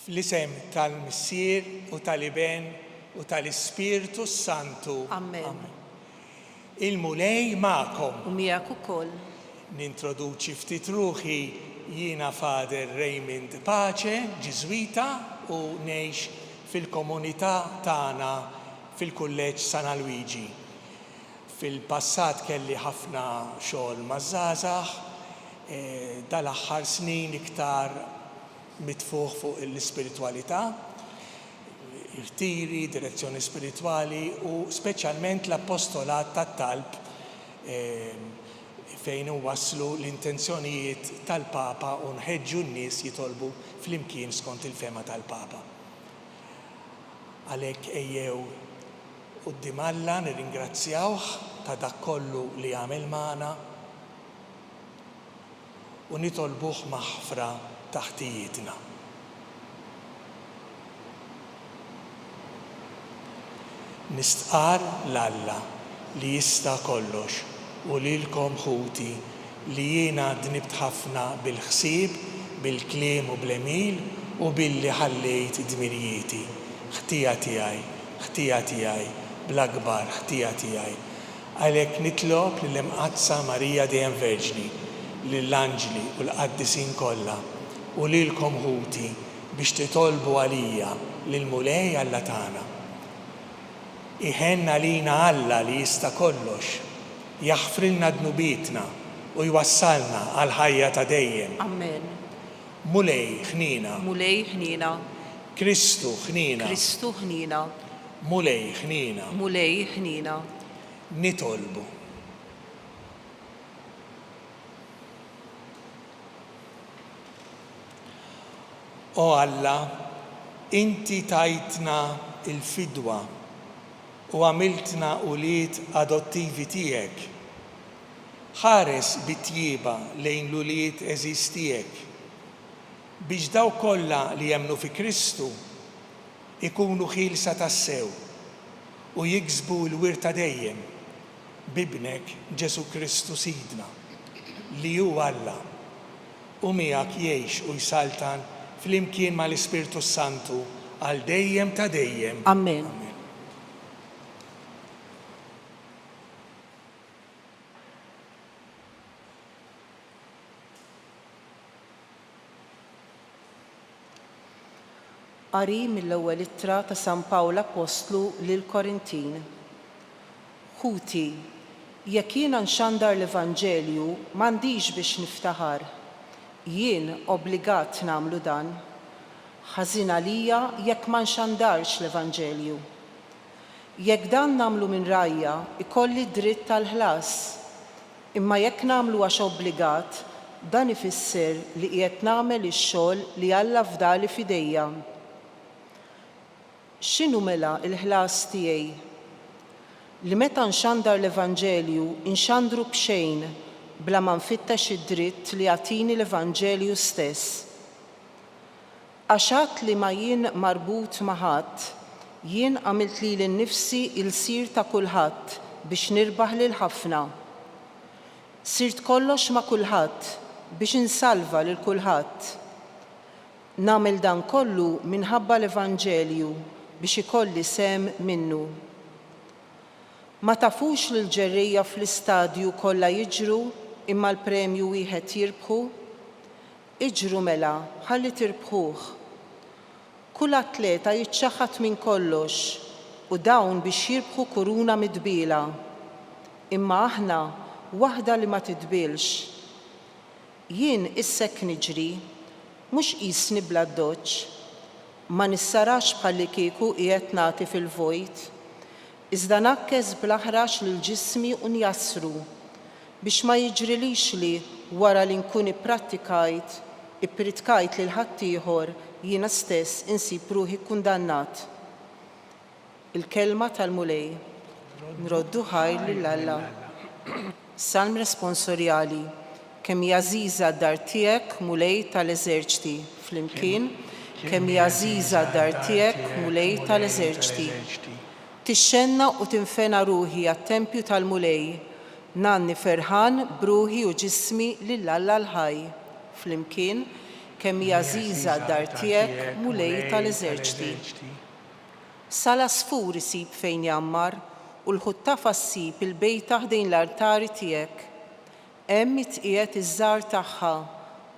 Fl-isem tal-Missier u tal-Iben u tal-Ispirtu s-Santu. Amen. Il-Mulej magħkom. U miegħek ukoll. Nintroduċi ftit ruħi, jiena Father Raymond Pace, Ġiżwita u ngħix fil-komunità tagħna fil-Kulleġġ San Alwiġi. Fil-passat kelli ħafna xogħol maż-żgħażagħ, dal-aħħar snin iktar mitfugħ fuq l-ispiritwalità, irtiri, direzzjoni spiritwali u speċjalment l-appostolat tat-talb fejn inwasslu l-intenzjonijiet tal-Papa u nħeġġu n-nies jitolbu flimkien skont il-fehma tal-Papa. Għalhekk ejjew quddiem Alla nirringrazzjawh ta' dak kollu li għamel magħna, u nitolbuh maħfra ta' ħtijietna. Nistqarr 'l Alla li jista' kollox u lilkom ħuti li jiena dnibt ħafna bil-ħsieb, bil-kliem u bl-għemil u billi ħallejt dmirijieti. Ħtija tiegħi, ħtija tiegħi, bl-akbar ħtija tiegħi. Għalhekk nitlob lill-Imqaddsa Marija dejjem Verġni, lill-anġli u l-qaddisin kollha, u lilkom ħuti biex titolbu għalija lill-Mulej Alla tagħna. Iħenn għalina Alla li jista' kollox, jaħfrilna dnubietna u jwassalna għall-ħajja ta' dejjem. Amen. Mulej, ħniena. Mulej, ħniena. Kristu, ħniena. Kristu, ħniena. Mulej, ħniena. Mulej, ħniena. Nitolbu. O Alla, inti tajtna l-fidwa u għamiltna ulied adottivi tiegħek. Ħares bi tjieba lejn l-ulied għeżież tiegħek, biex dawk kollha li jemmnu fi Kristu ikunu ħielsa tassew u jiksbu l-wirt ta' dejjem, b'Ibnek Ġesù Kristu Sidna, li hu Alla, u miegħek jgħix u jsaltan flimkien mal-Ispirtu s-Santu għal dejjem ta' dejjem. Amen. Qari mill-Ewwel Ittra ta' San Pawl Appostlu lill-Korintin. Ħuti, jekk jiena nxandar l-Evanġelju m'għandix biex niftaħar. Jien obbligat nagħmlu dan. Ħażin għalija jekk ma nxandarx l-Evanġelju. Jekk dan nagħmlu minn rajja, ikolli d-dritt għall-ħlas. Imma jekk nagħmlu għax obbligat, dan ifisser li qiegħed nagħmel ix-xogħol li Alla fdali f'idejja. X'inhu mela l-ħlas tiegħi? Li meta nxandar l-Evanġelju, inxandru b'xejn, bla ma nfittex id-dritt li jagħtini l-Evanġelju stess. Għax għad li ma jien marbut ma' ħadd, jien għamilt lili nnifsi ilsir ta' kulħadd biex nirbaħ lil ħafna. Sirt kollox ma' kulħadd biex insalva lil kulħadd. Nagħmel dan kollu minħabba l-evanġelju biex ikolli sehem minnu. Ma tafux li l-ġerrejja fl-istadju kollha jiġru imma l-premju wieħed jirbħu? Iġru mela, ħalli tirbħuh. Kull atleta jiċċaħħad minn kollox, u dawn biex jirbħu kuruna mitbiela. Imma aħna, waħda li ma titbielx. Jien iss'hekk niġri, mhux qisni bl-addoċċ. Ma nissarax bħallikieku qiegħed nagħti fil-vojt. Iżda ngħakkes bl-aħrax lil ġismi u njassru, biex ma jiġrilix li, wara li nkun ipprattikajt, ippritkajt lil ħaddieħor, jiena stess insib ruħi kkundannat. Il-Kelma tal-Mulej. Nroddu ħajr lil Alla. Salm Responsorjali Kemm hi għażiża d-dar tiegħek, Mulej tal-eżerċti. Flimkien, Kemm hi għażiża d-dar tiegħek, Mulej tal-eżerċti. Tixxennaq u tinfena ruħi għat-tempju tal-Mulej, ngħanni ferħan b'ruħi u ġismi lil Alla l-ħaj. Flimkien, Kemm hi għażiża d-dar tiegħek, Mulej tal-eżerċti! Sa l-għasfur isib fejn jgħammar, u l-ħuttafa ssib il-bejta ħdejn l-altari tiegħek. Hemm hi tqiegħed iż-żgħar tagħha,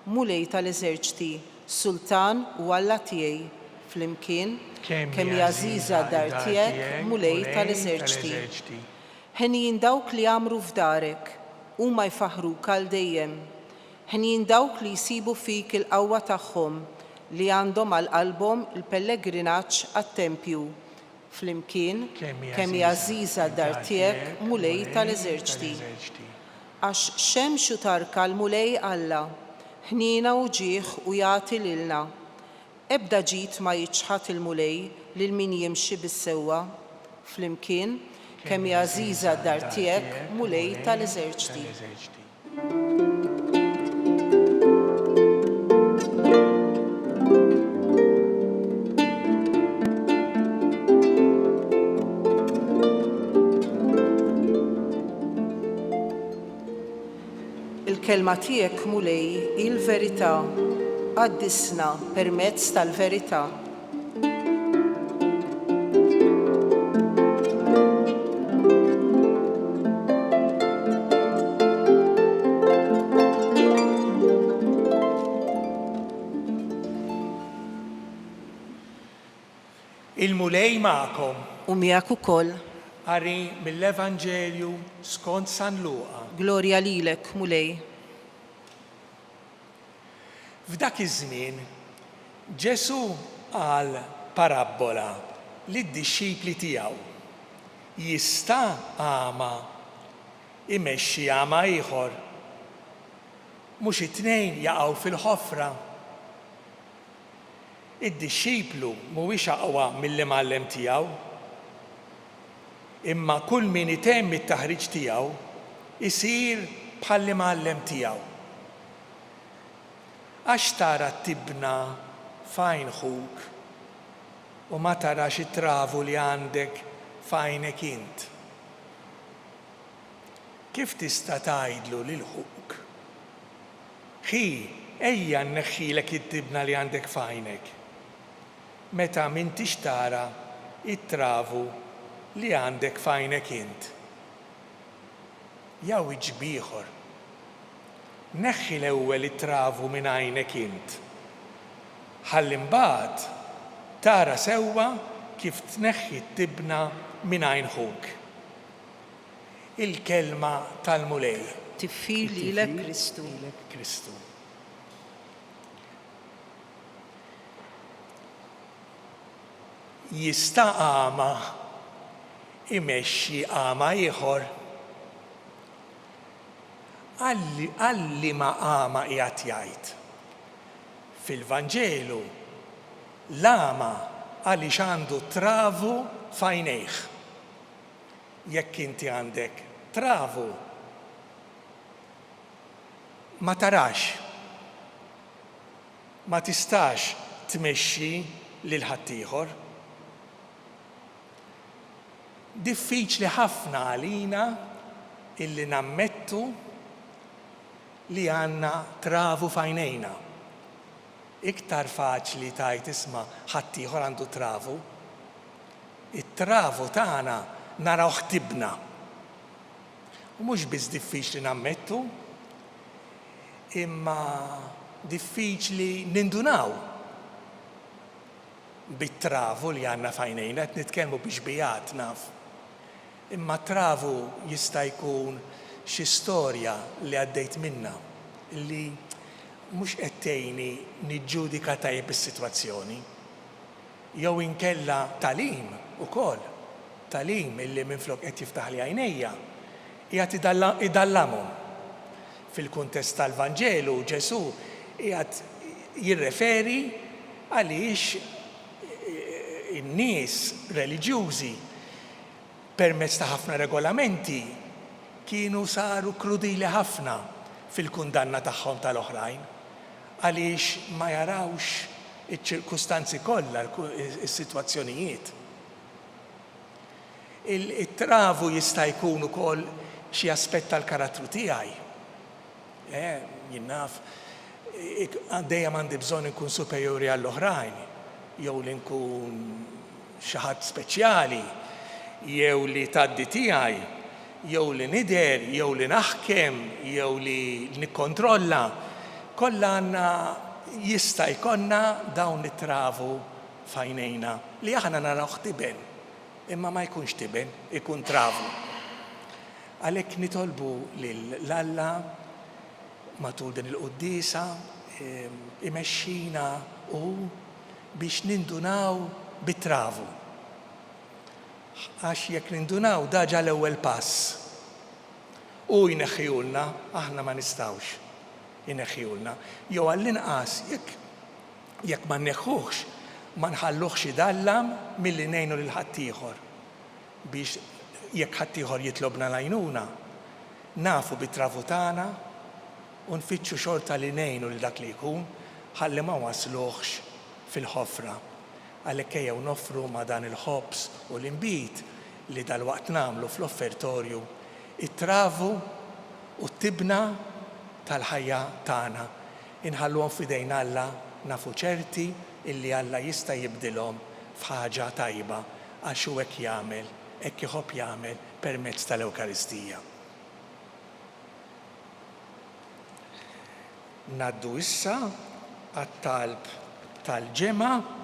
Mulej tal-eżerċti, Sultan u Alla tiegħi, flimkien, kemm hi għażiża d-dar tiegħek, Mulej tal-eżerċti! Henjin dawk li jgħammru f'darek, huma jfaħħruk għal dejjem. Henjin dawk li jsibu fik il-qawwa tagħhom, li għandhom għal qalbhom il-pellegrinaġġ għat-tempju. Flimkien, kemm hi għażiża d-dar tiegħek, Mulej tal-eżerċti! Għax xemx u tarka l-Mulej Alla, ħniena u ġieħ hu jagħti lilna. Ebda ġid ma jiċħad il-Mulej lil min jimxi bis-sewwa. Flimkien, kemm hi għażiża d-dar tiegħek, Mulej tal-eżerċti! Il-kelma tiegħek, Mulej, hi l-verità, qaddisna permezz tal-verità. Il-Mulej magħkom. U miegħek ukoll. Qari mill-Evanġelju skont San Luqa. Glorja lilek, Mulej. F'dak iż-żmien, Ġesù qal parabbola lid-dixxipli tiegħu, Jista' agħma imexxi agħma ieħor? Mhux it-tnejn jaqgħu fil-ħofra? Id-dixxiplu mhuwiex aqwa mill-imgħallem tiegħu, imma kull min itemm it-taħriġ tiegħu jsir bħall-imgħallem tiegħu. Għax tara t-tibna f'għajn ħuk u ma tarax it-travu li għandek f'għajnek int? Kif tista' tgħidlu lil ħuk, 'Ħi, ejja nneħħilek it-tibna li għandek f'għajnek', meta m'intix tara t-travu li għandek f'għajnek int? Jew wiċċ b'ieħor, Neħħi l-ewwel it-travu minn għajnek int, ħalli mbagħad tara sewwa kif tneħħi t-tibna minn għajn ħuk. Il-Kelma tal-Mulej. Tifħir lilek Kristu. Kristu. Jista' agħma imexxi agħma ieħor? Għal liema agħma qiegħed jgħid? Fil-Vanġelu, l-agħma għaliex għandu travu f'għajnejh. Jekk inti għandek travu, ma tarax, ma tistax tmexxi lil ħaddieħor. Diffiċli ħafna għalina illi nammettu li għandna travu f'għajnejna. Iktar faċli tgħid isma' ħaddieħor għandu travu. It-travu tagħna narawh tibna. U mhux biss diffiċli nammettu, imma diffiċli nindunaw. Bit-travu li għandna f'għajnejna, qed nitkellmu bi xbigħat naf. Imma t-travu jista' jkun xi storja li għaddejt minnha li mhux qed tgħinni niġġudika tajjeb is-sitwazzjoni. Jew inkella tagħlim ukoll, tagħlim illi minflok qed jiftaħli għajnejja, qiegħed idallamhom. Fil-kuntest tal-Vanġelu, Ġesù qiegħed jirreferi għaliex in-nies reliġjużi, permezz ta' ħafna regolamenti, kienu saru krudili ħafna fil-kundanna tagħhom tal-oħrajn, għaliex ma jarawx iċ-ċirkustanzi kollha, is-sitwazzjonijiet. It-travu jista' jkun ukoll xi aspett tal-karattru tiegħi. Eh, jien naf. Dejjem għandi bżonn inkun superjuri għall-oħrajn, jew li nkun xi ħadd speċjali, jew li tgħaddi tiegħi, jew li nidher, jew li naħkem, jew li nikkontrolla. Kollha għandna jista' jkollna dawn it-travu f'għajnejna li aħna narawh tiben, imma ma jkunx tiben, ikun travu. Għalhekk nitolbu lil Alla matul din il-quddiesa imexxina hu biex nindunaw bit-travu. Għax jekk nindunaw da ġa l-ewwel pass. Hu jneħħihulna, aħna ma nistgħux ineħħihulna. Jew għall-inqas jekk jekk ma nneħħuhx, ma nħalluhx idallam milli ngħinu lil ħaddieħor biex jekk ħaddieħor jitlobna l-għajnuna, nafu bit-travu tagħna u nfittxu xorta li ngħinu lil dak li jkun ħalli ma nwassluhx fil-ħofra. Għalhekk ejjew noffru ma' dan il-ħobż u l-inbid li dalwaqt nagħmlu fl-offertorju, it-travu u t-tibna tal-ħajja tagħna. Inħalluhom f'idejn Alla nafu ċerti illi Alla jista' jibdilhom f'ħaġa tajba għax hu hekk jagħmel, hekk iħobb jagħmel permezz tal-Ewkaristija. Ngħaddu issa għat-talb tal-ġemgħa.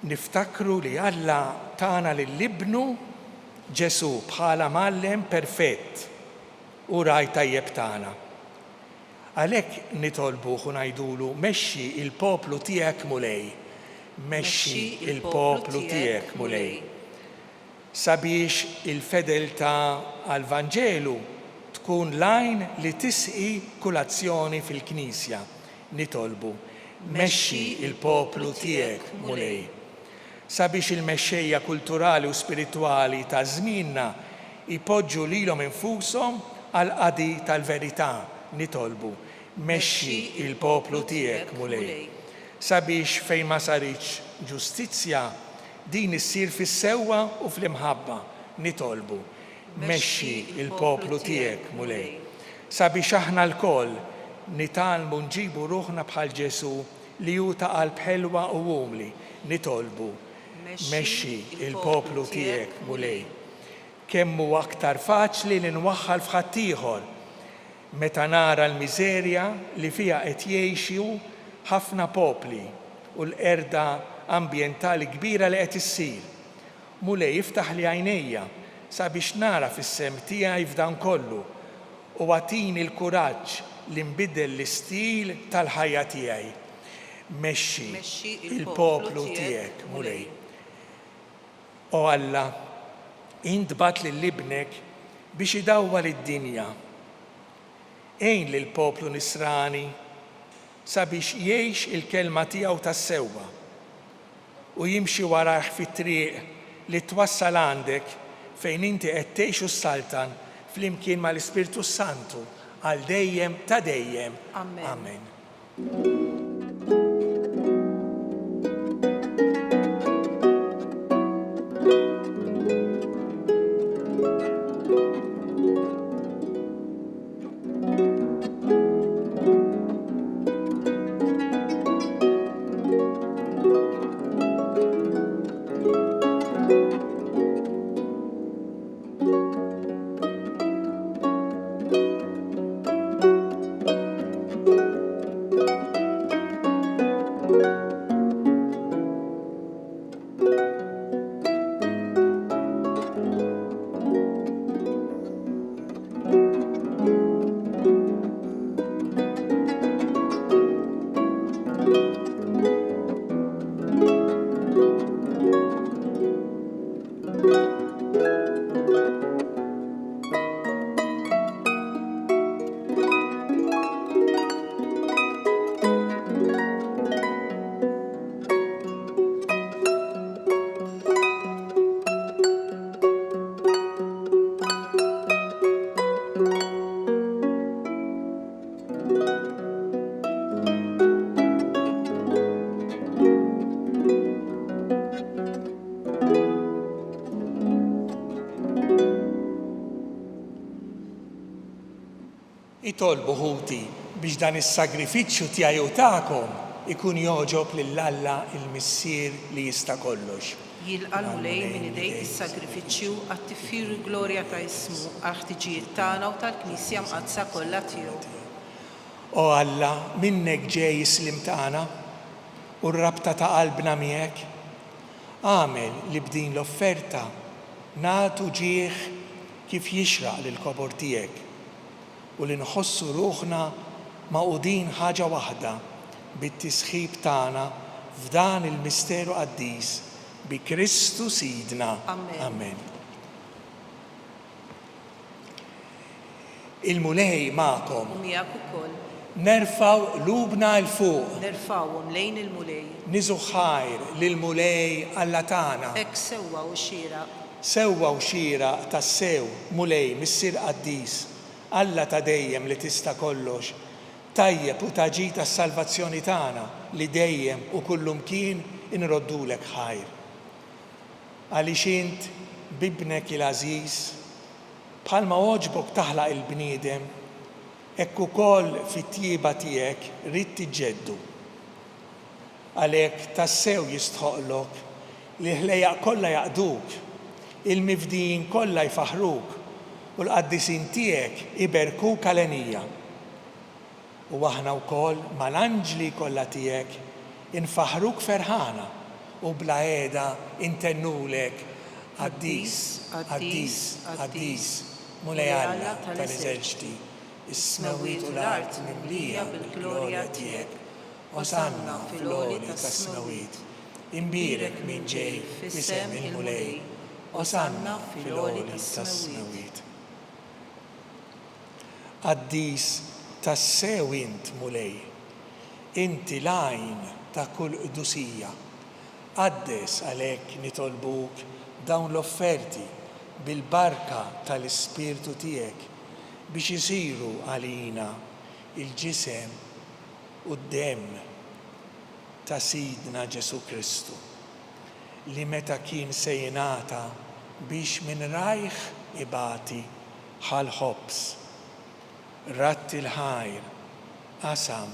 Niftakru li Alla tana lil Ibnu Ġesù bħala mgħallem perfett u ragħaj tajjeb tagħna. Għalhekk nitolbuh u ngħidulu, Mexxi l-poplu tiegħek Mulej, mexxi l-poplu tiegħek Mulej. Sabiex il-fedeltà għall-Vanġelu tkun l-għajn li tisqi kull azzjoni fil-Knisja, nitolbu, Mexxi l-poplu tiegħek Mulej. Sabiex il-mexxejja kulturali u spiritwali ta' żmienna jpoġġu lilhom infushom għall-qadi tal-verità, nitolbu, Mexxi l-poplu tiegħek, Mulej. Sabiex fejn ma saritx ġustizzja, din issir fis-sewwa u fl-imħabba, nitolbu, Mexxi l-poplu tiegħek, Mulej. Sabiex aħna lkoll nitgħallmu nġibu ruħna bħal Ġesù li hu ta' qalb ħelwa u umli, nitolbu, Mexxi l-poplu tiegħek, Mulej. Kemm hu aktar faċli li nwaħħal f'ħaddieħor meta nara l-miżerja li fiha qed jgħixu ħafna popli u l-qerda ambjentali kbira li qed issir. Mulej iftaħli għajnejja sabiex nagħraf is-sehem tiegħi f'dan kollu u agħtini l-kuraġġ li nbiddel l-istil tal-ħajja tiegħi. Mexxi l-poplu tiegħek, Mulej. O Alla, int bgħatt lil Ibnek biex idawwal id-dinja. Għin lill-poplu Nisrani sabiex jgħix il-kelma tiegħu tas-sewwa u jimxi warajh fit-triq li twassal għandek fejn inti qed tgħix u ssaltan flimkien mal-Ispirtu s-Santu għal dejjem ta' dejjem. Amen. Itolbu, ħuti, biex dan is-sagrifiċċju tiegħi u tagħkom ikun jogħġob lil Alla l-Missier li jista' kollox. Jilqa' l-Mulej minn idejk is-sagrifiċċju għat-tifħir u l-glorja ta' ismu, għall-ħtiġijiet tagħna u tal-Knisja Mqaddsa kollha tiegħu. O Alla, minnek ġej is-sliem tagħna u r-rabta ta' qalbna miegħek. Agħmel li b'din l-offerta nagħtu ġieħ kif jixraq lill-kobor tiegħek u li nħossu ruħna magħqudin ħaġa waħda bit-tisħib tagħna f'dan il-misteru qaddis bi Kristu Sidna. Amen. Il-Mulej magħkom. U miegħek ukoll. Nerfgħu qlubna 'l fuq. Nerfgħuhom lejn il-Mulej. Niżu ħajr lill-Mulej Alla tagħna. Hekk sewwa u xieraq. Sewwa u xieraq tassew, Mulej, Missier qaddis, Alla ta' dejjem li tista' kollox, tajjeb u ta' ġid għas-salvazzjoni tagħna li dejjem u kullumkien inroddulek ħajr. Għaliex int, b'Ibnek il-għażiż, bħalma għoġbok taħlaq il-bniedem, hekk ukoll fit-tjieba tiegħek ridt iġġeddu. Għalhekk tassew jistħoqqlok li l-ħlejjaq kollha jaqduk, il-mifdijin kollha jfaħħruk, u l-qaddisin tiegħek iberkuk għalenija. U aħna wkoll mal-anġli kollha tiegħek infaħħruk ferħana u bla heda intennulek, Qaddis, qaddis, qaddis, Mulej Alla tal-eżerċti, is-smewwiet u l-art mimlija bil-glorja tiegħek. Osanna fil-għoli tas-smewwiet. Imbierek min ġej f'isem il-Mulej. Osanna fil-għoli tas-smewwiet. Qaddis tassew int, Mulej. Inti l-għajn ta' kull qdusija. Qaddes għalhekk nitolbuk dawn l-offerti bil-barka tal-Ispirtu tiegħek biex isiru għalina l-ġisem u d-demm ta' Sidna Ġesù Kristu, li meta kien se jingħata biex minn rajh ibati ħa l-ħobż, radd il-ħajr, qasam,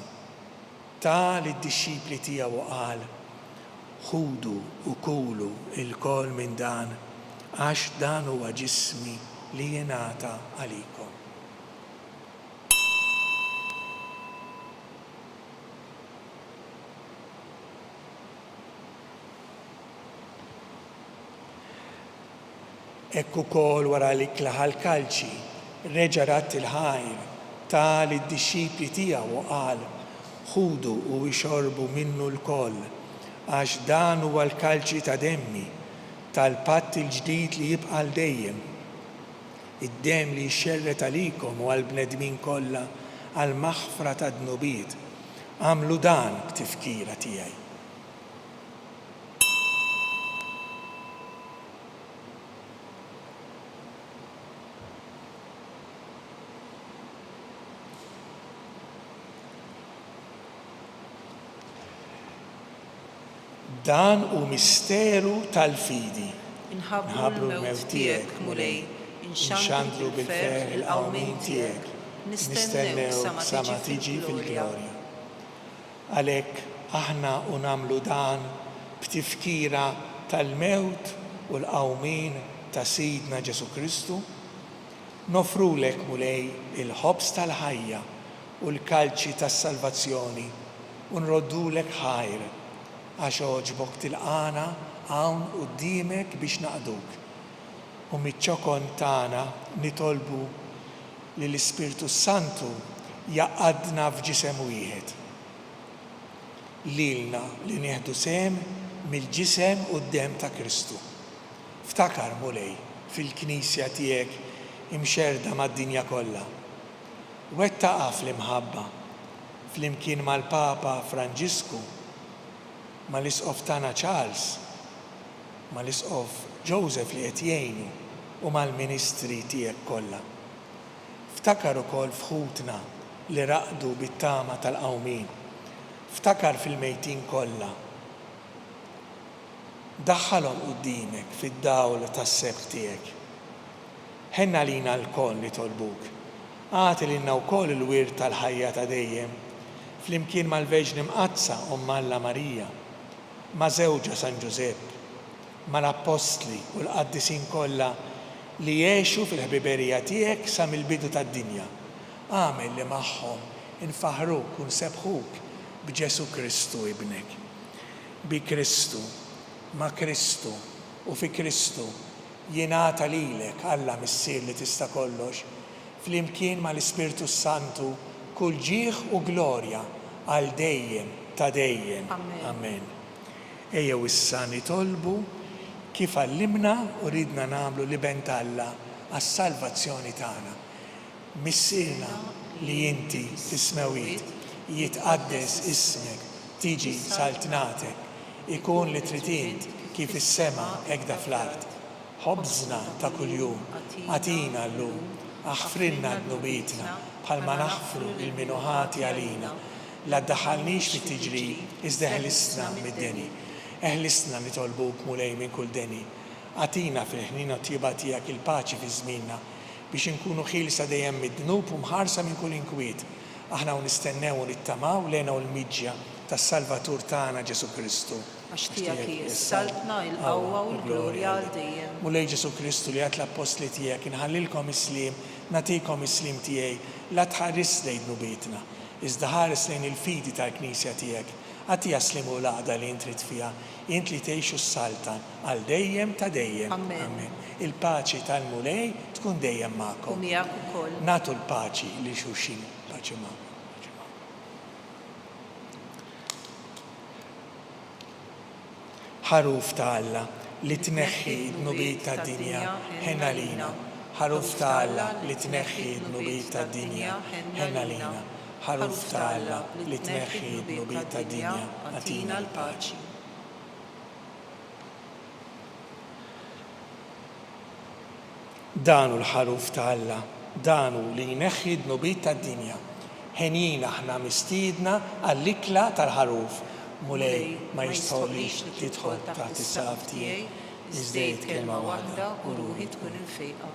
ta lid-dixxipli tiegħu u qal, Ħudu u kulu lkoll minn dan, għax dan huwa ġismi li jingħata għalikom. Hekk ukoll wara l-ikla ħa l-kalċi, reġa' radd il-ħajr, ta lid-dixxipli tiegħu u qal, Ħudu u ixorbu minnu lkoll, għax dan huwa l-kalċi ta' demmi, tal-patt il-ġdid li jibqa' għal dejjem. Id-demm li jxerred għalikom u għall-bnedmin kollha għall-maħfra tad-dnubiet. Agħmlu dan b'tifkira tiegħi. Dan hu misteru tal-fidi. Inħabbru l-mewt tiegħek, Mulej, inxandru bil-ferħ il-qawmien tiegħek, nistennew sa ma tiġi fil-glorja. Għalhekk aħna u nagħmlu dan b'tifkira tal-mewt u l-qawmien ta' Sidna Ġesù Kristu, noffrulek, Mulej, il-ħobż tal-ħajja u l-kalċi tas-salvazzjoni u nroddulek ħajr għax għoġbok tilqagħna hawn quddiemek biex naqduk. U miċ-ċokon tagħna nitolbu li l-Ispirtu s-Santu jgħaqqadna f'ġisem wieħed. Lilna li nieħdu sehem mill-ġisem u d-demm ta' Kristu. Ftakar, Mulej, fil-Knisja tiegħek imxerrda mad-dinja kollha. Wettaqha fl-imħabba, flimkien mal-Papa Franġisku, mal-Isqof tagħna Charles, mal-Isqof Joseph li qed jgħinu u mal-ministri tiegħek kollha. Ftakar ukoll f'ħutna li raqdu bit-tama tal-qawmien. Ftakar fil-mejtin kollha. Daħħalhom quddiemek fid-dawl tas-sebħ tiegħek. Ħenn għalina lkoll nitolbuk. Agħti lilna wkoll il-wirt tal-ħajja ta' dejjem, flimkien mal-Verġni Mqaddsa Omm Alla Marija, ma' żewġha San Ġużepp, mal-Appostli u l-qaddisin kollha li għexu fil-ħbiberija tiegħek sa mill-bidu tad-dinja. Agħmel li magħhom infaħħruk u nsebbħuk b'Ġesù Kristu Ibnek. Bi Kristu, ma' Kristu u fi Kristu jingħata lilek, Alla Missier li tista' kollox, flimkien mal-Ispirtu s-Santu, kull ġieħ u glorja għal dejjem ta' dejjem. Amen. Ejjew issa nitolbu kif għallimna u riedna nagħmlu l-Iben t'Alla għas-salvazzjoni tagħna. Missierna li inti fis-smewwiet, jitqaddes ismek, tiġi saltnatek, ikun li trid int kif fis-sema hekk da fl-art. Ħobżna ta' kuljum agħtina llum, aħfrilna dnubietna bħalma naħfru 'l min hu ħati għalina, la ddaħħalnix fit-tiġrib iżda eħlisna mid-deni. Eħlisna nitolbuk Mulej minn kull deni. Agħtina fil-ħniena u t-tjieba tiegħek il-paċi fi żmienna, biex inkunu ħielsa dejjem mid-dnub u mħarsa minn kull inkwiet, aħna u nistennew u nittamaw l-hena u l-miġja tas-Salvatur tagħna Ġesù Kristu. Għax tiegħek hi s-saltna, il-qawwa u l-glorja għal dejjem. Mulej Ġesù Kristu li għedt l-appostli tiegħek, Inħallilkom is-sliem, nagħtikom is-sliem tiegħi, la tħarisx lejn dnubietna, iżda ħares lejn il-fidi tal-Knisja tiegħek. Agħtiha s-sliem u l-għaqda li int trid fiha, int li tgħix u ssaltan għal dejjem ta' dejjem. Amen. Il-paċi tal-Mulej tkun dejjem magħkom. U miegħek ukoll. Nagħtu l-paċi lil xulxin. Paċi magħkom. Paċi magħkom. Ħaruf ta' Alla, li tneħħi d-dnubiet tad-dinja, ħenn għalina. Ħaruf ta' Alla, li tneħħi d-dnubiet tad-dinja, ħenn għalina. Ħaruf ta' Alla, li tneħħi d-dnubiet tad-dinja, agħtina l-paċi. Dan hu l-Ħaruf ta' Alla, dan hu li jneħħi d-dnubiet tad-dinja. Henjin aħna mistiedna għall-ikla tal-Ħaruf. Mulej, ma jistħoqqlix li tidħol taħt is-saqaf tiegħi, iżda għid kelma waħda u ruħi tkun imfejqa.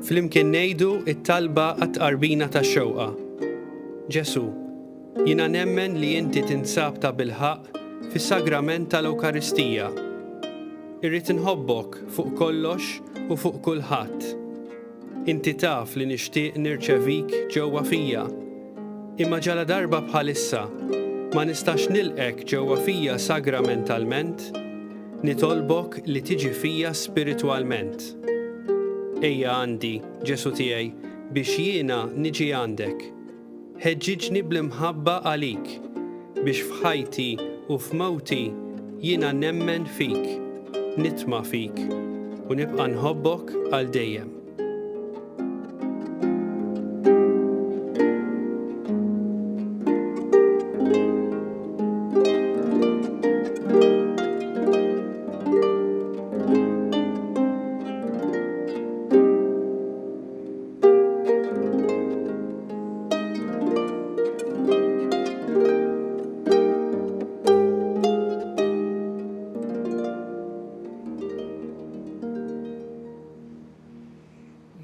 Flimkien ngħidu t-talba għat-tqarbina tax-xewqa. Ġesù, jiena nemmen li inti tinsab tabilħaqq fis-sagrament tal-Ewkaristija. Irrid inħobbok fuq kollox u fuq kulħadd. Inti taf li nixtieq nirċevik ġewwa fija. Imma ġaladarba bħalissa ma nistax nilqgħek ġewwa fija sagramentalment, nitolbok li tiġi fija spiritwalment. Ejja għandi, Ġesù tiegħi, biex jiena niġi għandek. Ħeġġiġni bl-imħabba għalik, biex f'ħajti u f'mewti jiena nemmen fik, nitma' fik, u nibqa' nħobbok għal dejjem.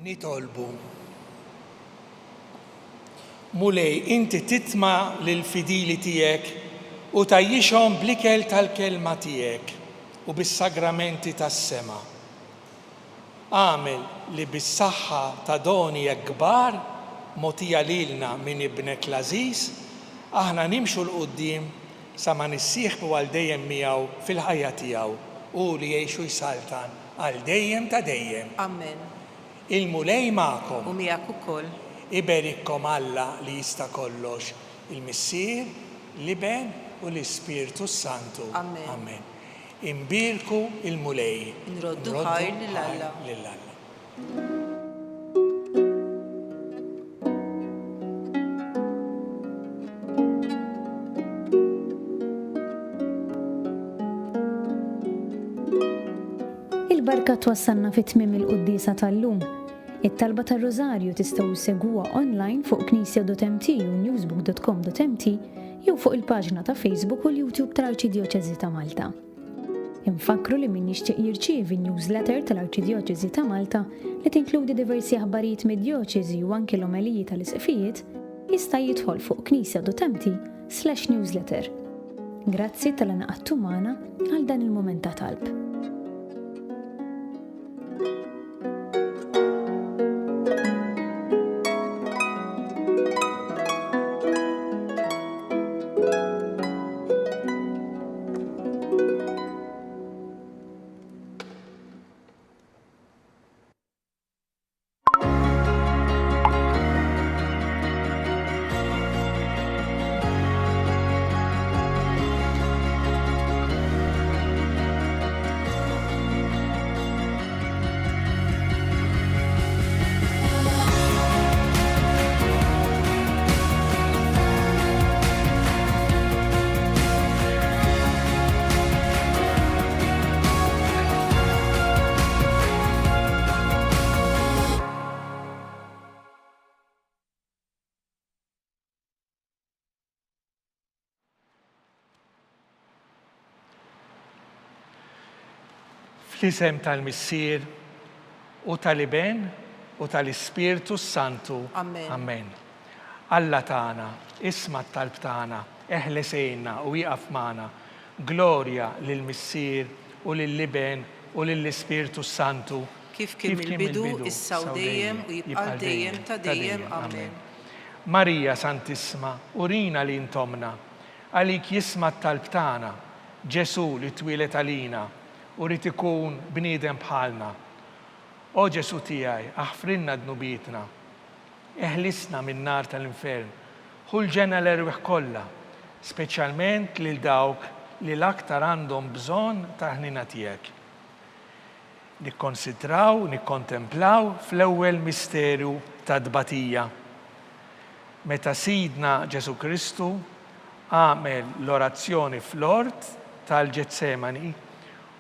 Nitolbu. Mulej, inti titma' lill-fidili tiegħek u tgħajjixhom bl-ikel tal-kelma tiegħek u bis-sagramenti tas-sema. Agħmel li bis-saħħa ta' doni hekk kbar mogħtija lilna minn Ibnek l-għażiż, aħna nimxu 'l quddiem sa ma nissieħbu għal dejjem miegħu fil-ħajja tiegħu, hu li jgħix u jsaltan għal dejjem ta' dejjem. Amen. Il-Mulej magħkom. U miegħek ukoll. Iberikkom Alla li jista' kollox, Il-Missier, l-Iben u l-Ispirtu s-Santu. Amen. Amen. Inbierku l-Mulej. Nroddu ħajr lil Alla. Lil Alla. Il-barka twassalna fi tmiem il-quddiesa tal-lum. It-talba tar-Rużarju tistgħu ssegwuha online fuq knisja.mt u newsbook.com.mt jew fuq il-paġna ta' Facebook u l-YouTube tal-Arċidjoċesi ta' Malta. Infakkru li min jixtieq jirċievi n-newsletter tal-Arċidjoċesi ta' Malta li tinkludi diversi aħbarijiet mid-djoċesi u anki l-omeliji tal-isqfijiet, jista' jidħol fuq knisja.mt/newsletter. Grazzi talli ngħaqadtu magħna għal dan il-mument ta' talb. Fl-isem tal-Missier u tal-Iben u tal-Ispirtu s-Santu. Amen. Amen. Alla tagħna, isma' t-talb tagħna, eħles għinna u ieqaf magħna. Glorja lill-Missier u lill-Iben u lill-Ispirtu s-Santu. Kif kien mill-bidu, issa u dejjem, u jibqa' għal dejjem ta' dejjem. Amen. Marija Santissma, urina li int Ommna. Għalik jisma' t-talb tagħna, Ġesù li twieled għalina u ried ikun bniedem bħalna. O Ġesù tiegħi, aħfrilna dnubietna. Eħlisna min-nar tal-infern. Ħu l-ġenna l-erwieħ kollha, speċjalment lil dawk li l-aktar għandhom bżonn tal-ħniena tiegħek. Nikkonsidraw, nikkontemplaw fl-ewwel misteru tat-tbatija, meta Sidna Ġesù Kristu għamel l-orazzjoni fl-ort tal-Ġetsemani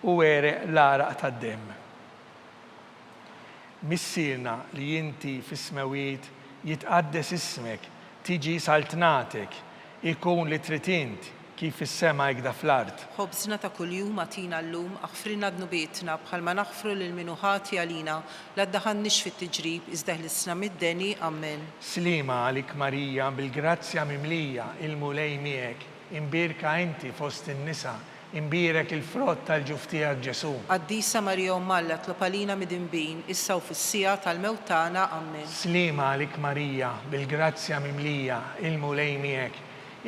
u għereq l-għaraq tad-demm. Missierna li inti fis-smewwiet, jitqaddes ismek, tiġi saltnatek, ikun li trid int, kif fis-sema hekda fl-art. Ħobżna ta' kuljum agħtina llum, aħfrilna dnubietna, bħalma naħfru lil min hu ħati għalina, la ddaħħalniex fit-tiġrib, iżda eħlisna mid-deni. Ammen. Sliema għalik Marija, bil-grazzja mimlija, il-Mulej miegħek, imbierka inti fost in-nisa, Imbierek il-frott tal-ġuf tiegħek Ġesù. Qaddisa Marija Omm Alla tlob għalina midinbin, issa u fis-siegħa tal-mewt tagħna. Ammen. Sliema għalik Marija, bil-grazzja mimlija, il-Mulej miegħek.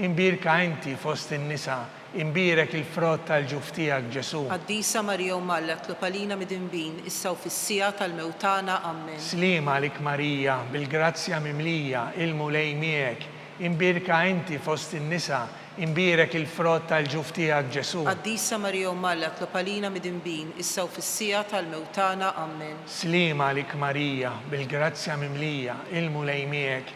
Imbierka inti fost in-nisa, imbierek il-frott tal-ġuf tiegħek Ġesù. Qaddisa Marija Omm Alla tlob għalina midinbin, issa u fis-siegħa tal-mewt tagħna. Ammen. Sliema għalik Marija, bil-grazzja mimlija, il-Mulej miegħek. Imbierka inti fost in-nisa, Imbierek il-frott tal-ġuf tiegħek, Ġesù. Qaddisa Marija Omm Alla tlob għalina midinbin, issa u fis-siegħa tal-mewt tagħna. Ammen. Sliema għalik Marija, bil-grazzja mimlija, il-Mulej miegħek.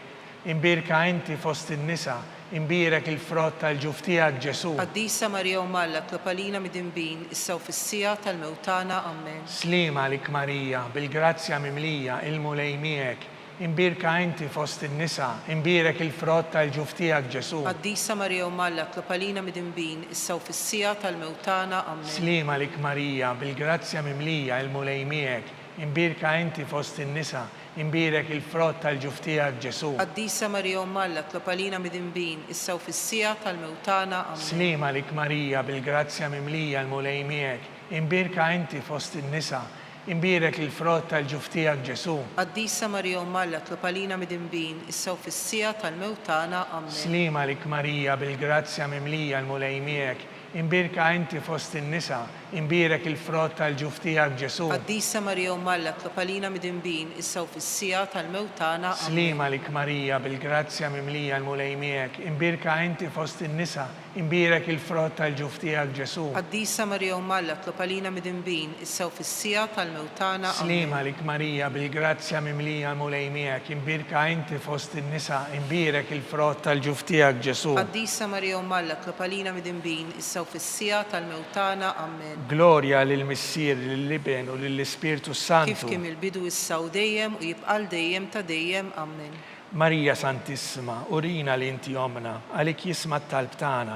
Imbierka inti fost in-nisa, imbierek il-frott tal-ġuf tiegħek, Ġesù. Qaddisa Marija Omm Alla tlob għalina midinbin, issa u fis-siegħa tal-mewt tagħna. Ammen. Sliema għalik Marija, bil-grazzja mimlija, il-Mulej miegħek. Imbierka inti fost in-nisa, imbierek il-frott tal-ġuf tiegħek, Ġesù. Qaddisa Marija Omm Alla, tlob għalina midinbin, issa u fis-siegħa tal-mewt tagħna. Ammen. Sliem għalik Marija, bil-grazzja mimlija, il-Mulej miegħek, imbierka inti fost in-nisa, imbierek il-frott tal-ġuf tiegħek, Ġesù. Qaddisa Marija Omm Alla, tlob għalina midinbin, issa u fis-siegħa tal-mewt tagħna. Ammen. Sliem għalik Marija, bil-grazzja mimlija, il-Mulej miegħek, imbierka inti fost in-nisa, Imbierek il-frott tal-ġuf tiegħek, Ġesù. Qaddisa Marija Omm Alla tlob għalina midinbin, issa u fis-siegħa tal-mewt tagħna. Ammen. Sliem għalik Marija, bil-grazzja mimlija l-Mulej miegħek, imbierka inti fost in-nisa, Imbierek il-frott tal-ġuf tiegħek, Ġesù. Qaddisa Marija Omm Alla, itlob għalina midinbin, issa u fis-siegħa tal-mewt tagħna. Ammen. Sliem għalik Marija, bil-grazzja mimlija l-Mulej miegħek, imbierka inti fost in-nisa, imbierek il-frott tal-ġuf tiegħek, Ġesù. Qaddisa Marija Omm Alla, itlob għalina midinbin, issa u fis-siegħa tal-mewt tagħna. Ammen. Sliem għalik Marija, bil-grazzja mimlija l-Mulej miegħek, imbierka inti fost in-nisa, imbierek il-frott tal-ġuf tiegħek, Ġesù. Qaddisa Marija Omm Alla, itlob għalina midinbin, issa u fis-siegħa tal-mewt tagħna. Ammen. Glorja lill-Missier, lill-Iben u lill-Ispirtu s-Santu. Kif kien mill-bidu issa u dejjem u jibqa' għal dejjem ta' dejjem. Ammen. Marija Santissima, urina li inti Ommna, għalik jisma' t-talb tagħna.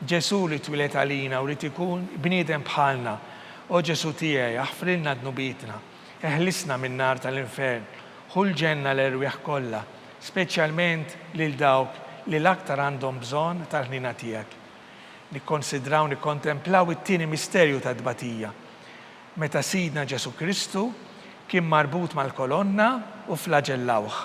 Ġesù li twieled għalina u ried ikun bniedem bħalna. O Ġesù tiegħi, aħfrilna dnubietna, eħlisna min-nar tal-infern, ħu l-ġenna l-erwieħ kollha, speċjalment lil dawk li l-aktar għandhom bżonn tal-ħniena tiegħek. Nikkonsidraw nikkontemplaw it-tieni misterju tat-tbatija, meta Sidna Ġesù Kristu kien marbut mal-kolonna u flaġellawh.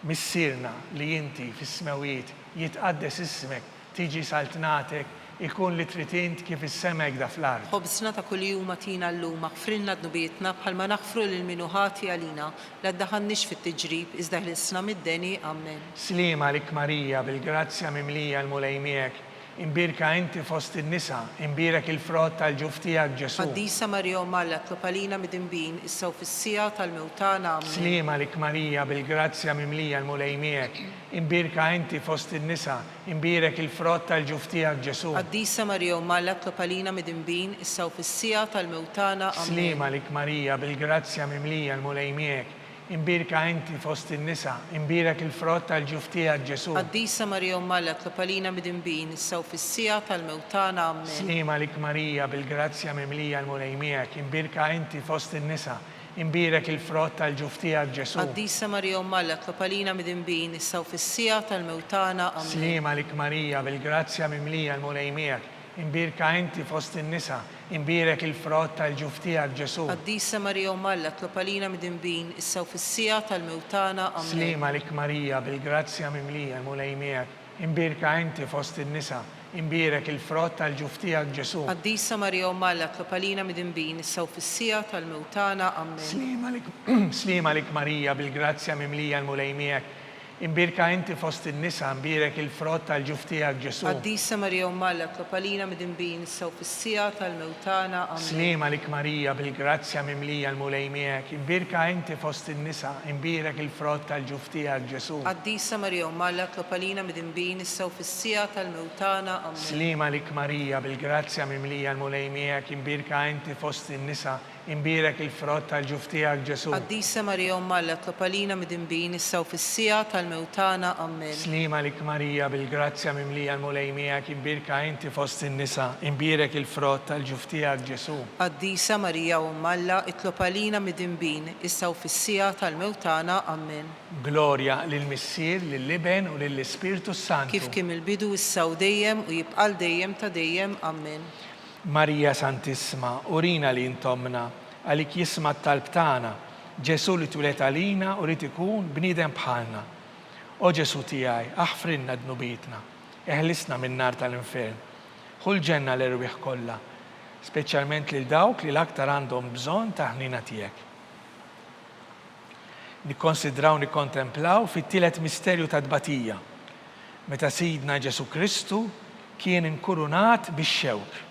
Missierna li inti fis-smewwiet, jitqaddes ismek, tiġi saltnatek, ikun li trid int kif fis-sema hekda fl-art. Ħobżna ta' kuljum agħtina llum, aħfrilna dnubietna bħalma naħfru lil min hu ħati għalina, La ddaħħalniex fit-tiġrib, iżda ħlisna mid-deni. Ammen. Sliem għalik Marija, bil-grazzja mimlija l-Mulej miegħek, imbierka inti fost in-nisa, imbierek il-frott tal-ġuf tiegħek Ġesù. Qaddisa Marija Omm Alla, itlob għalina midinbin, issa u fis-siegħa tal-mewt tagħna. Ammen. Sliem għalik Marija, bil-grazzja mimlija l-Mulej miegħek, imbierka inti fost in-nisa, imbierek il-frott tal-ġuf tiegħek Ġesù. Qaddisa Marija Omm Alla, itlob għalina midinbin, issa u fis-siegħa tal-mewt tagħna. Ammen. Sliem għalik Marija, bil-grazzja mimlija l-Mulej miegħek, imbierka inti fost in-nisa, imbierek il-frott tal-ġuf tiegħek Ġesù. Qaddisa Marija Omm Alla, itlob għalina midinbin, issa u fis-siegħa tal-mewt tagħna. Ammen. Sliem għalik Marija, bil-grazzja mimlija l-Mulej miegħek, imbierka inti fost in-nisa, Imbierek il-frott tal-ġuf tiegħek, Ġesù. Qaddisa Marija Omm Alla, itlob għalina midinbin, issa u fis-siegħa tal-mewt tagħna. Ammen. Sliem għalik Marija, bil-grazzja mimlija l-Mulej miegħek, imbierka inti fost in-nisa, imbierek il-frott tal-ġuf tiegħek, Ġesù. Qaddisa Marija Omm Alla, itlob għalina midinbin, issa u fis-siegħa tal-mewt tagħna. Ammen. Sliem għalik Marija, bil-grazzja mimlija l-Mulej miegħek, Imbierka inti fost in-nisa, imbierek il-frott tal-ġuf tiegħek Ġesù. Qaddisa Marija Omm Alla itlob għalina midinbin issa u fis-siegħa tal-mewt tagħna. Ammen. Sliem għalik Sliem għalik Marija bil-grazzja mimlija l-Mulej miegħek, imbierka inti fost in-nisa, imbierek il-frott tal-ġuf tiegħek Ġesù. Qaddisa Marija Omm Alla itlob għalina midinbin issa u fis-siegħa tal-mewt tagħna. Ammen. Sliem għalik Marija bil-grazzja mimlija l-Mulej miegħek, imbierka inti fost in-nisa, imbierek il-frott tal-ġuf tiegħek Ġesù. Qaddisa Marija Omm Alla itlob għalina midinbin issa u fis-siegħa tal-mewt tagħna. Ammen. Sliem għalik Marija, bil-grazzja mimlija l-Mulej miegħek, imbierka inti fost in-nisa, imbierek il-frott tal-ġuf tiegħek Ġesù. Qaddisa Marija Omm Alla itlob għalina midinbin issa u fis-siegħa tal-mewt tagħna. Ammen. Sliem għalik Marija, bil-grazzja mimlija l-Mulej miegħek, imbierka inti fost in-nisa, imbierek il-frott tal-ġuf tiegħek Ġesù. Qaddisa Marija Omm Alla itlob għalina midinbin issa u fis-siegħa tal-mewt tagħna. Ammen. Glorja lill-Missier, lill-Iben u lill-Ispirtu s-Santu. Kif kien mill-bidu issa u dejjem u jibqa' għal dejjem ta' dejjem. Ammen. Marija Santissma, urina li int Ommna, għalik jisma' t-talb tagħna, Ġesù li twieled għalina u ried ikun bniedem bħalna. O Ġesù tiegħi, aħfrilna dnubietna, eħlisna min-nar tal-infern. Ħu l-ġenna l-erwieħ kollha, speċjalment lil dawk li l-aktar għandhom bżonn tal-ħniena tiegħek. Nikkonsidraw nikkontemplaw fit-tielet misterju tat-tbatija, meta Sidna Ġesù Kristu kien inkurunat bix-xewk.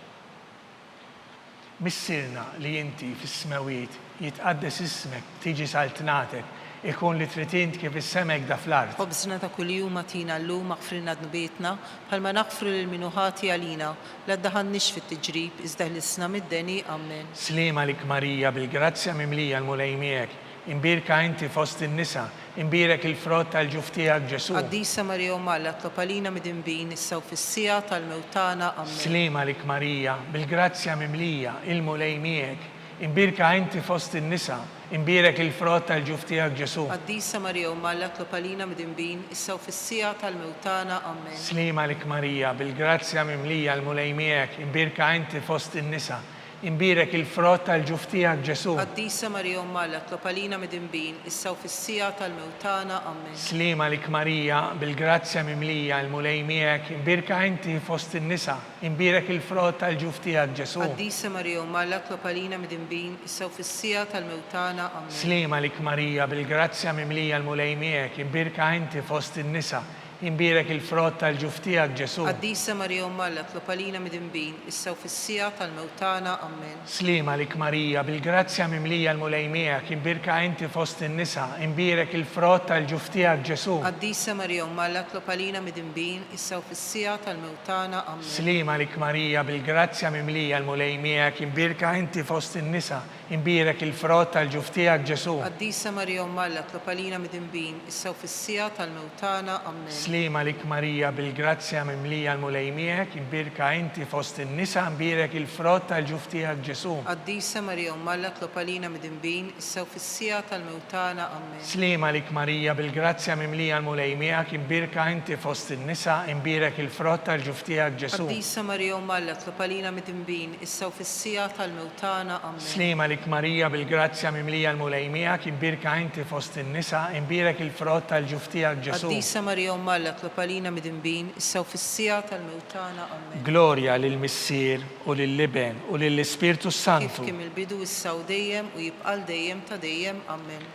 Missierna li inti fis-smewwiet, jitqaddes ismek, tiġi saltnatek, ikun li trid int kif fis-sema hekk da fl-art. Ħobżna ta' kuljum agħtina llum, aħfrilna dnubietna, bħalma naħfru lil min hu ħati għalina, La ddaħħalniex fit-tiġrib, iżda ħlisna mid-deni. Ammen. Sliem għalik Marija, bil-grazzja mimlija l-Mulej miegħek, imbierka inti fost in-nisa, imbierek il-frott tal-ġuf tiegħek Ġesù. Qaddisa Marija Omm Alla, itlob għalina midinbin, issa u fis-siegħa tal-mewt tagħna. Ammen. Sliem għalik Marija, bil-grazzja mimlija, il-Mulej miegħek, imbierka inti fost in-nisa, Imbierek il-frott tal-ġuf tiegħek Ġesù. Qaddisa Marija Omm Alla itlob għalina midinbin, issa u fis-siegħa tal-mewt tagħna. Ammen. Sliem għalik Marija, bil-grazzja mimlija l-Mulej miegħek, imbierka inti fost in-nisa, Imbierek il-frott tal-ġuf tiegħek, Ġesù. Qaddisa Marija Omm Alla, tlob għalina midinbin, issa u fis-siegħa tal-mewt tagħna. Ammen. Sliem għalik Marija, bil-grazzja mimlija, il-Mulej miegħek, imbierka inti fost in-nisa, imbierek il-frott tal-ġuf tiegħek, Ġesù. Qaddisa Marija Omm Alla, tlob għalina midinbin, issa u fis-siegħa tal-mewt tagħna. Ammen. Sliem għalik Marija, bil-grazzja mimlija, il-Mulej miegħek, imbierka inti fost in-nisa, Imbierek il-frott tal-ġuf tiegħek, Ġesù. Qaddisa Marija Omm Alla, tlob għalina midinbin, issa u fis-siegħa tal-mewt tagħna. Ammen. Sliem għalik Marija, bil-grazzja mimlija l-Mulej miegħek, imbierka inti fost in-nisa, imbierek il-frott tal-ġuf tiegħek, Ġesù. Qaddisa Marija Omm Alla, tlob għalina midinbin, issa u fis-siegħa tal-mewt tagħna. Ammen. Sliem għalik Marija, bil-grazzja mimlija l-Mulej miegħek, imbierka inti fost in-nisa, Imbierek il-frott tal-ġuf tiegħek, Ġesù. Qaddisa Marija Omm Alla, tlob għalina midinbin, issa u fis-siegħa tal-mewt tagħna. Ammen. Sliem għalik Marija, bil-grazzja mimlija l-Mulej miegħek, imbierka inti fost in-nisa, imbierek il-frott tal-ġuf tiegħek, Ġesù. Qaddisa Marija Omm Alla, tlob għalina midinbin, issa u fis-siegħa tal-mewt tagħna. Ammen. Sliem għalik Marija, bil-grazzja mimlija l-Mulej miegħek, imbierka inti fost in-nisa, imbierek il-frott tal-ġuf tiegħek, Ġesù. Qaddisa Marija Omm Alla, tlob għalina midinbin, issa u fis-siegħa tal-mewt tagħna. Ammen. Sliem għalik Marija bil-grazzja mimlija l-Mulej miegħek, imbierka inti fost in-nisa, imbierek il-frott tal-ġuf tiegħek Ġesù. Qaddisa Marija Omm Alla tlob għalina midinbin, issa u fis-siegħa tal-mewt tagħna. Ammen. Glorja lill-Missier u lill-Iben u lill-Ispirtu s-Santu. Kif kien mill-bidu issa u dejjem u jibqa' għal dejjem ta' dejjem. Ammen.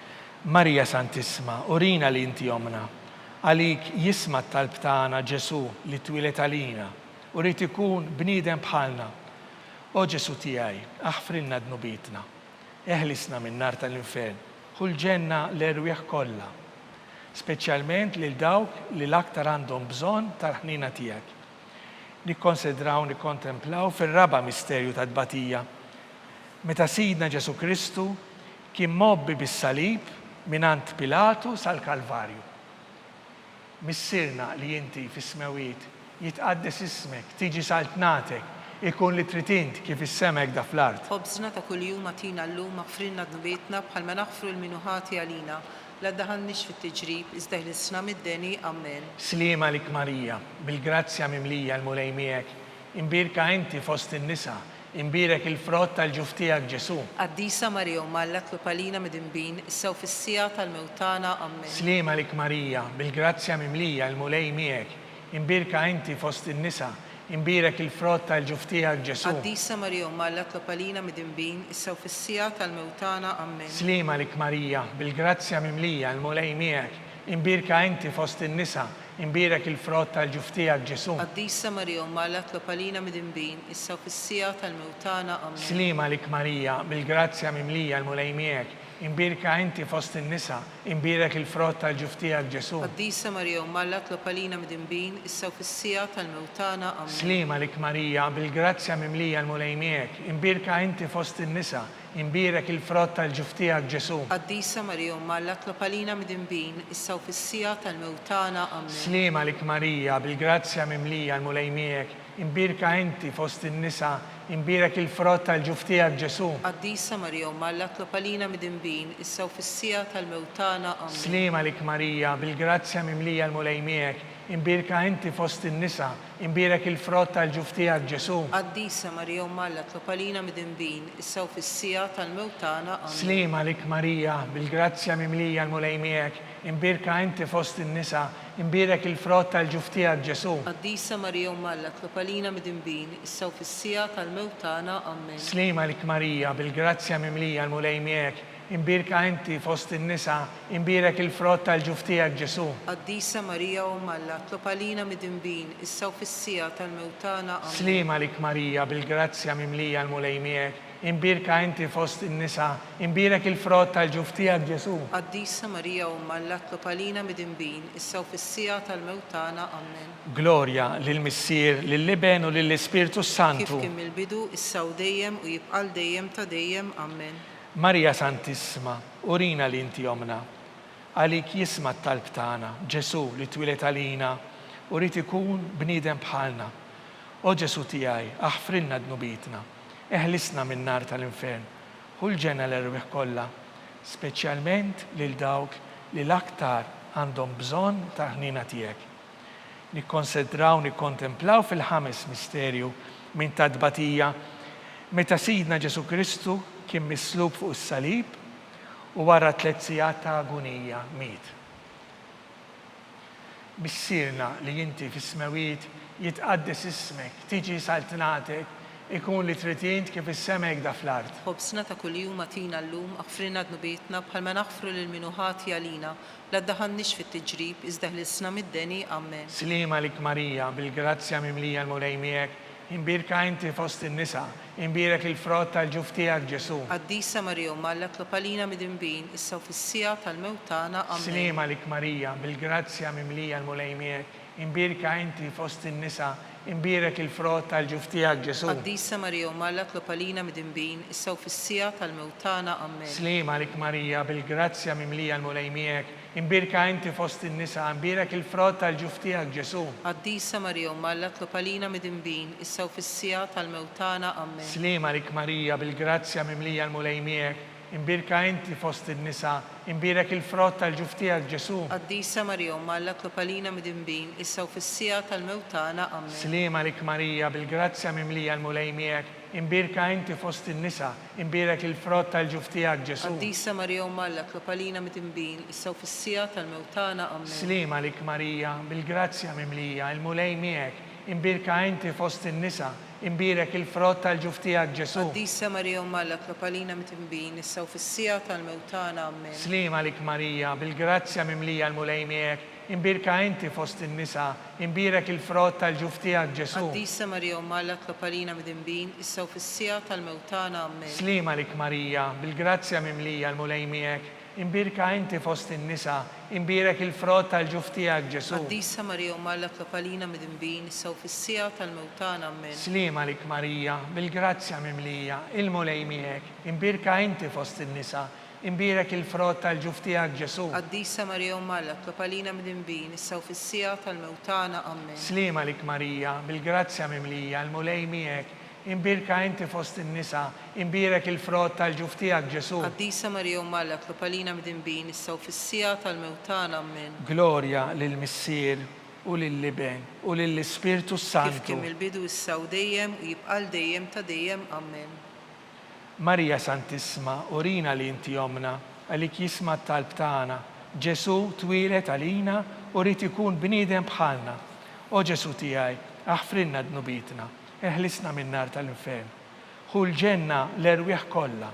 Marija Santissma, urina li inti Ommna. Għalik jisma' t-talb tagħna Ġesù li twieled għalina u ried ikun bniedem bħalna. O Ġesù tiegħi, aħfrilna dnubietna. Eħlisna min-nar tal-infern, ħu l-ġenna l-erwieħ kollha, speċjalment lil dawk li l-aktar għandhom bżonn tal-ħniena tiegħek. Nikkonsidraw nikkontemplaw fir-raba' misterju tat-tbatija, meta Sidna Ġesù Kristu kien mgħobbi bis-salib mingħand Pilatu sal-Kalvarju. Missierna li inti fis-smewwiet, jitqaddes ismek, tiġi saltnatek, ikun li trid int kif fis-sema hekk da fl-art. Ħobżna ta' kuljum agħtina llum, aħfrilna dnubietna bħalma naħfru 'l min hu ħati għalina. La ddaħħalniex fit-tiġrib, iżda eħlisna mid-deni. Ammen. Sliem għalik Marija, bil-grazzja mimlija l-Mulej miegħek, imbierka inti fost in-nisa, Imbierek il-frott tal-ġuf tiegħek, Ġesù. Qaddisa Marija Omm Alla tlob għalina midinbin, issa u fis-siegħa tal-mewt tagħna. Ammen. Sliem għalik Marija, bil-grazzja mimlija, il-Mulej miegħek. Imbierka inti fost in-nisa, imbierek il-frott tal-ġuf tiegħek, Ġesù. Qaddisa Marija Omm Alla tlob għalina midinbin, issa u fis-siegħa tal-mewt tagħna. Ammen. Sliem għalik Marija, bil-grazzja mimlija, il-Mulej miegħek. Imbierka inti fost in-nisa, Imbierek il-frott tal-ġuf tiegħek, Ġesù. Qaddisa Marija Omm Alla tlob għalina midinbin, issa u fis-siegħa tal-mewt tagħna. Ammen. Sliem għalik Marija, bil-grazzja mimlija l-Mulej miegħek, imbierka inti fost in-nisa, imbierek il-frott tal-ġuf tiegħek, Ġesù. Qaddisa Marija Omm Alla tlob għalina midinbin, issa u fis-siegħa tal-mewt tagħna. Ammen. Sliem għalik Marija, bil-grazzja mimlija l-Mulej miegħek, imbierka inti fost in-nisa, Imbierek il-frott tal-ġuf tiegħek, Ġesù. Qaddisa Marija Omm Alla tlob għalina midinbin, issa u fis-siegħa tal-mewt tagħna. Ammen. Sliem għalik Marija, bil-grazzja mimlija l-Mulej miegħek, imbierka inti fost in-nisa, imbierek il-frott tal-ġuf tiegħek, Ġesù. Qaddisa Marija Omm Alla tlob għalina midinbin, issa u fis-siegħa tal-mewt tagħna. Ammen. Sliem għalik Marija, bil-grazzja mimlija l-Mulej miegħek, imbierka inti fost in-nisa, Imbierek il-frott tal-ġuf tiegħek, Ġesù. Qaddisa Marija Omm Alla tlob għalina midinbin, issa u fis-siegħa tal-mewt tagħna. Ammen. Sliem għalik Marija, bil-grazzja mimlija l-Mulej miegħek, imbierka inti fost in-nisa, imbierek il-frott tal-ġuf tiegħek, Ġesù. Qaddisa Marija Omm Alla tlob għalina midinbin, issa u fis-siegħa tal-mewt tagħna. Ammen. Sliem għalik Marija, bil-grazzja mimlija l-Mulej miegħek, Imbierka inti fost in-nisa, imbierek il-frott tal-ġuf tiegħek, Ġesù. Qaddisa Marija Omm Alla, tlob għalina midinbin, issa u fis-siegħa tal-mewt tagħna. Ammen. Sliem għalik Marija, bil-grazzja mimlija l-Mulej miegħek, imbierka inti fost in-nisa, imbierek il-frott tal-ġuf tiegħek, Ġesù. Qaddisa Marija Omm Alla, tlob għalina midinbin, issa u fis-siegħa tal-mewt tagħna. Ammen. Glorja lill-Missier, lill-Iben u lill-Ispirtu s-Santu. Kif kien mill-bidu, issa u dejjem, u jibqa' għal dejjem ta' dejjem. Ammen. Marija Santissma, urina li inti Ommna. Għalik jisma' t-talb tagħna, Ġesù li twieled għalina u ried ikun bniedem bħalna. O Ġesù tiegħi, aħfrilna dnubietna, eħlisna min-nar tal-infern, ħu l-ġenna l-erwieħ kollha, speċjalment lil dawk li l-aktar għandhom bżonn tal-ħniena tiegħek. Nikkonsidraw nikkontemplaw fil-ħames misterju minn tat-tbatija. Meta Sidna Ġesù Kristu kien mislub fuq is-salib u wara tlett sigħat ta' agunija miet. Missierna li inti fis-smewwiet, jitqaddes ismek, tiġi saltnatek, ikun li trid int kif fis-sema hekk da fl-art. Ħobżna ta' kuljum agħtina llum, aħfrilna dnubietna bħalma naħfru lil min hu ħati għalina, la ddaħħalniex fit-tiġrib, iżda ħlisna mid-deni. Ammen. Sliem għalik Marija, bil-grazzja mimlija l-Mulej miegħek, imbierka inti fost in-nisa, imbierek il-frott tal-ġuf tiegħek Ġesù. Qaddisa Marija Omm Alla tlob għalina midinbin, issa u fis-siegħa tal-mewt tagħna. Ammen. Sliem għalik Marija, bil-grazzja mimlija l-Mulej miegħek, imbierka inti fost in-nisa, imbierek il-frott tal-ġuf tiegħek Ġesù. Qaddisa Marija Omm Alla tlob għalina midinbin, issa u fis-siegħa tal-mewt tagħna. Ammen. Sliem għalik Marija, bil-grazzja mimlija l-Mulej miegħek, Imbierka inti fost in-nisa, imbierek il-frott tal-ġuf tiegħek, Ġesù. Qaddisa Marija Omm Alla tlob għalina midinbin, issa u fis-siegħa tal-mewt tagħna. Ammen. Sliem għalik Marija, bil-grazzja mimlija l-Mulej miegħek, imbierka inti fost in-nisa, imbierek il-frott tal-ġuf tiegħek, Ġesù. Qaddisa Marija Omm Alla tlob għalina midinbin, issa u fis-siegħa tal-mewt tagħna. Ammen. Sliem għalik Marija, bil-grazzja mimlija l-Mulej miegħek, imbierka inti fost in-nisa, Imbierek il-frott tal-ġuf tiegħek, Ġesù. Qaddisa Marija Omm Alla, tlob għalina midinbin, issa u fis-siegħa tal-mewt tagħna. Ammen. Sliem għalik Marija, bil-grazzja mimlija, il-Mulej miegħek, imbierka inti fost in-nisa, imbierek il-frott tal-ġuf tiegħek, Ġesù. Qaddisa Marija Omm Alla, tlob għalina midinbin, issa u fis-siegħa tal-mewt tagħna. Ammen. Sliem għalik Marija, bil-grazzja mimlija l-Mulej miegħek, Imbierka inti fost in-nisa, imbierek il-frott tal-ġuf tiegħek, Ġesù. Qaddisa Marija Omm Alla tlob għalina midinbin, issa u fis-siegħa tal-mewt tagħna. Ammen. Sliem għalik Marija, bil-grazzja mimlija l-Mulej miegħek, imbierka inti fost in-nisa, imbierek il-frott tal-ġuf tiegħek, Ġesù. Qaddisa Marija Omm Alla tlob għalina midinbin, issa u fis-siegħa tal-mewt tagħna. Ammen. Sliem għalik Marija, bil-grazzja mimlija, il-Mulej miegħek, imbierka inti fost in-nisa, Imbierek il-frott tal-ġuf tiegħek, Ġesù. Qaddisa Marija Omm Alla, tlob għalina midinbin, issa u fis-siegħa tal-mewt tagħna. Ammen. Sliem għalik Marija, bil-grazzja mimlija, il-Mulej miegħek, imbierka inti fost in-nisa, imbierek il-frott tal-ġuf tiegħek, Ġesù. Qaddisa Marija Omm Alla, tlob għalina midinbin, issa u fis-siegħa tal-mewt tagħna. Ammen. Glorja lill-Missier, u lill-Iben, u lill-Ispirtu Kif s-Santu. kien mill-bidu, issa u dejjem, u jibqa' għal dejjem ta' dejjem. Ammen. Marija Santissma, urina li inti Ommna, għalik jisma' t-talb tagħna. Ġesù twieled għalina u ried ikun bniedem bħalna. O Ġesù tiegħi, aħfrilna dnubietna, eħlisna min-nar tal-infern. Ħu l-ġenna l-erwieħ kollha,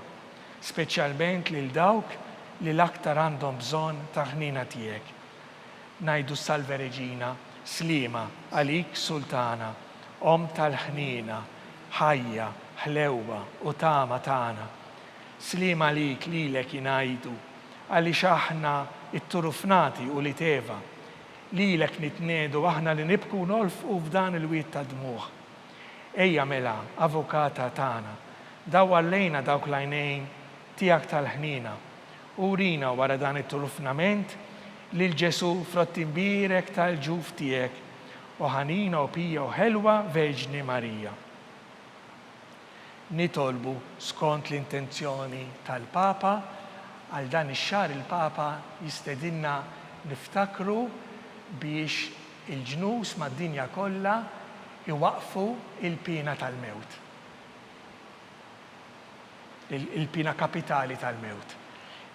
speċjalment lil dawk li l-aktar għandhom bżonn tal-ħniena tiegħek. Ngħidu s-Salve Regina, Sliema għalik Sultana, Omm tal-ħniena, ħajja, ħlewwa u tama tagħna. Sliem għalik lilek ingħidu, għaliex aħna tturufnati ulied Eva. Lilek nitniegħdu aħna li nibku u nolfqu f'dan il-wied ta' dmugħ. Ejja mela, Avukata tagħna, dawwar lejna dawk l-għajnejn tiegħek tal-ħniena, u urina wara dan it-turufnament lil Ġesù frott imbierek tal-ġuf tiegħek, O ħanina u pija u ħelwa Verġni Marija. Nitolbu skont l-intenzjoni tal-Papa, għal dan ix-xahar il-Papa jistedinna niftakru biex il-ġnus mad-dinja kollha jwaqqfu l-piena tal-mewt. Il-piena kapitali tal-mewt.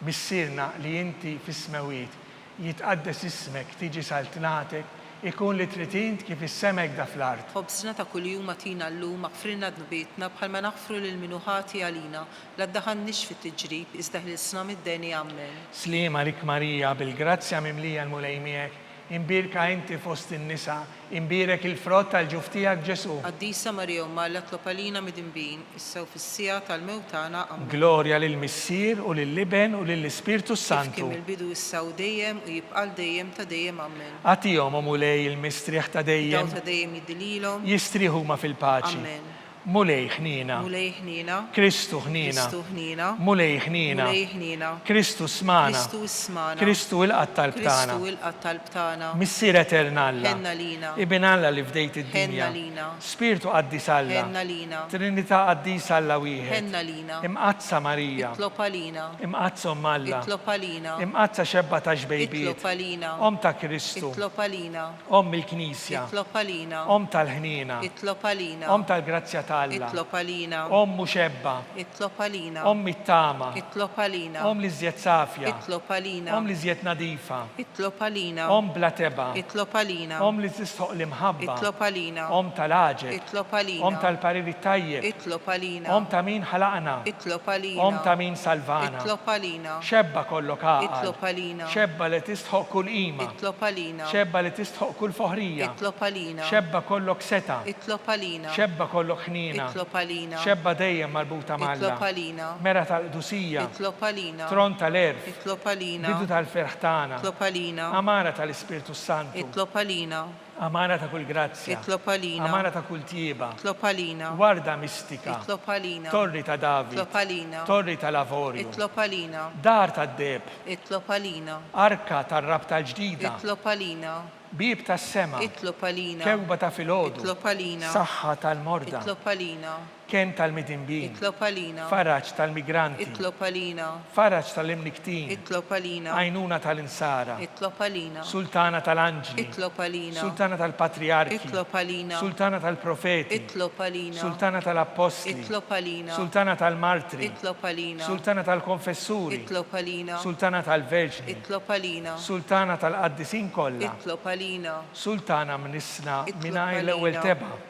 Missierna li inti fis-smewwiet, jitqaddes ismek, tiġi saltnatek, ikun li trid int kif is-sema hekk da fl-art. Ħobżna ta' kuljum agħtina llum, aħfrilna dnubietna bħalma naħfru lil min hu ħati għalina, la ddaħħalniex fit-tiġrib, iżda ħlisna mid-deni. Ammen. Sliem għalik Marija, bil-grazzja mimlija l-Mulej miegħek, Imbierka inti fost in-nisa, imbierek il-frott tal-ġuf tiegħek Ġesù. Qaddisa Marija Omm Alla tlob għalina midinbin, issa u fis-siegħa tal-mewt tagħna. Ammen. Glorja lill-Missier u lill-Iben u lill-Ispirtu Kif s-Santu. kien mill-bidu issa u dejjem u jibqa' għal dejjem ta' dejjem. Ammen. Agħtihom, o Mulej, il-mistrieħ ta' dejjem. Id-dawl ta' dejjem jiddi lilhom. Jistrieħu huma fil-paċi. Ammen. Mulej ħniena. Mulej ħniena. Kristu ħniena. Kristu ħniena. Mulej ħniena. Mulej ħniena. Kristu smagħna. Kristu ismagħna. Kristu ilqa' t-talb tagħna. Kristu ilqa' t-talb tagħna. Missier etern Alla. Ħenn għalina. Ibn Alla li fdejt id-dinja. Ħenn għalina. Spirtu Qaddis Alla. Ħenn għalina. Trinità Qaddisa Alla wieħed. Ħenn għalina. Imqaddsa Marija. Itlob għalina. Imqaddsa Omm Alla. Itlob għalina. Imqaddsa xebba ta' xbejbiet. Itlob għalina. Omm ta' Kristu. Itlob għalina. Omm il-Knisja. Itlob għalina. Omm tal-ħniena. Itlob għalina. Omm tal-grazzja ta'. ta' Alla. Itlob għalina. Omm mxebba. Itlob għalina. Omm it-tama. Itlob għalina. Omm l-iżjed safja. Itlob għalina. Omm l-iżjed nadifa. Itlob għalina. Omm bla tebgħa. Itlob għalina. Omm li tistħoqq l-imħabba. Itlob għalina. Omm tal-għaġeb. Itlob għalina. Omm tal-parir it-tajjeb. Itlob għalina. Omm ta' min ħalaqna. Itlob għalina. Omm ta' min salvana. Itlob għalina. Xebba kollok għaqal. Itlob għalina. Xebba li tistħoqq kull qima. Itlob għalina. Xebba li tistħoqq kull foħrija. Itlob għalina. Xebba kollok setgħa. Itlob għalina. Xebba kollok ħniena. Itlob għalina. Xebba dejjem marbuta ma' Alla. Itlob għalina. Mera tal-qdusija. Itlob għalina. Tron tal-għerf. Itlob għalina. Bidu tal-ferħ tagħna. Itlob għalina. Għamara tal-Ispirtu s-Santu. Itlob għalina. Għamara ta' kull grazzja. Itlob għalina. Għamara ta' kull tjieba. Itlob għalina. Warda mistika. Itlob għalina. Torri ta' David. Itlob għalina. Torri tal-avorju. Itlob għalina. Dar tad-deheb. Itlob għalina. Arka tar-rabta l-ġdida. Itlob għalina. Bieb tas-sema. Itlob għalina. Kewkba ta' filgħodu. Itlob għalina. Saħħa tal-morda. Itlob għalina. Kenn tal-midinbin. Itlob għalina. Faraġ tal-migranti. Itlob għalina. Faraġ tal-imnikktin. Itlob għalina. Għajnuna tal-insara. Itlob għalina. Sultana tal-anġli. Itlob għalina. Sultana tal-patrijarki. Itlob għalina. Sultana tal-profeti. Itlob għalina. Sultana tal-appostli. Itlob għalina. Sultana tal-martri. Itlob għalina. Sultana tal-konfessuri. Itlob għalina. Sultana tal-verġni. Itlob għalina. Sultana tal-qaddisin kollha. Itlob għalina. Sultana mnissna Itlob mingħajr l-ewwel għalina. tebgħa.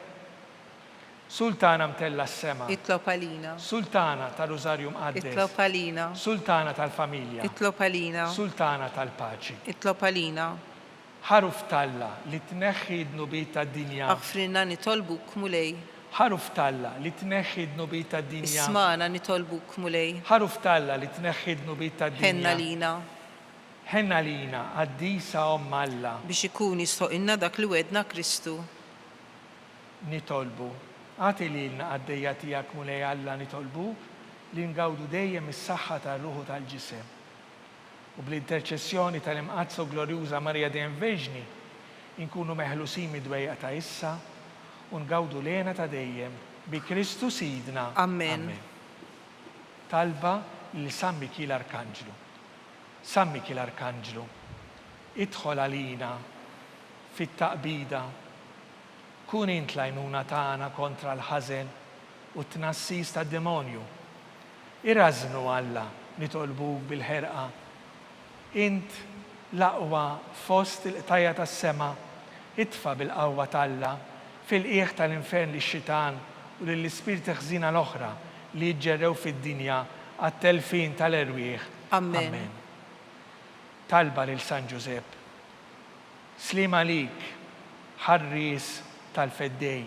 Sultana mtellgħa s-sema. Itlob għalina. Sultana ta' Rużarju Mqaddes. Itlob għalina. Sultana tal-familja. Itlob għalina. Sultana tal-paċi. Itlob għalina. Ħaruf t'Alla li tneħħi d-dnubiet tad-dinja. Aħfrilna nitolbuk, Mulej. Ħaruf t'Alla li tneħħi d-dnubiet tad-dinja. Ismagħna nitolbuk, Mulej. Ħaruf t'Alla li tneħħi d-dnubiet tad-dinja. Ħenn għalina. Ħenn għalina, Qaddisa Omm Alla. Biex ikun jistħoqilna dak li wegħdna Kristu. Nitolbu. Agħti lilna, qaddejja tiegħek, Mulej Alla, nitolbuk, li ngawdu dejjem is-saħħa tar-ruħ u tal-ġisem. U bl-interċessjoni tal-Imqaddsa u Glorjuża Marija dejjem Verġni, inkunu meħlusin mid-dwejjaq ta' issa u ngawdu l-hena ta' dejjem, bi Kristu Sidna. Amen. Talba lil San Mikiel Arkanġlu. San Mikiel Arkanġlu, idħol għalina fit-taqbida Kun int l-għajnuna tagħna kontra l-ħażen u t-tnassis tad-demonju. Irażżnu, Alla, nitolbuk bil-ħerqa. Int, l-aqwa fost il-qtajja' tas-sema, itfa' bil-qawwa t'Alla fil-qiegħ tal-infern lix-xitan u lill-ispirti ħżiena l-oħra li jiġġerrew fid-dinja għat-telfien tal-erwieħ. Ammen. Ammen. Talba lil San Ġużepp. Sliem għalik, ħarries tal-Feddej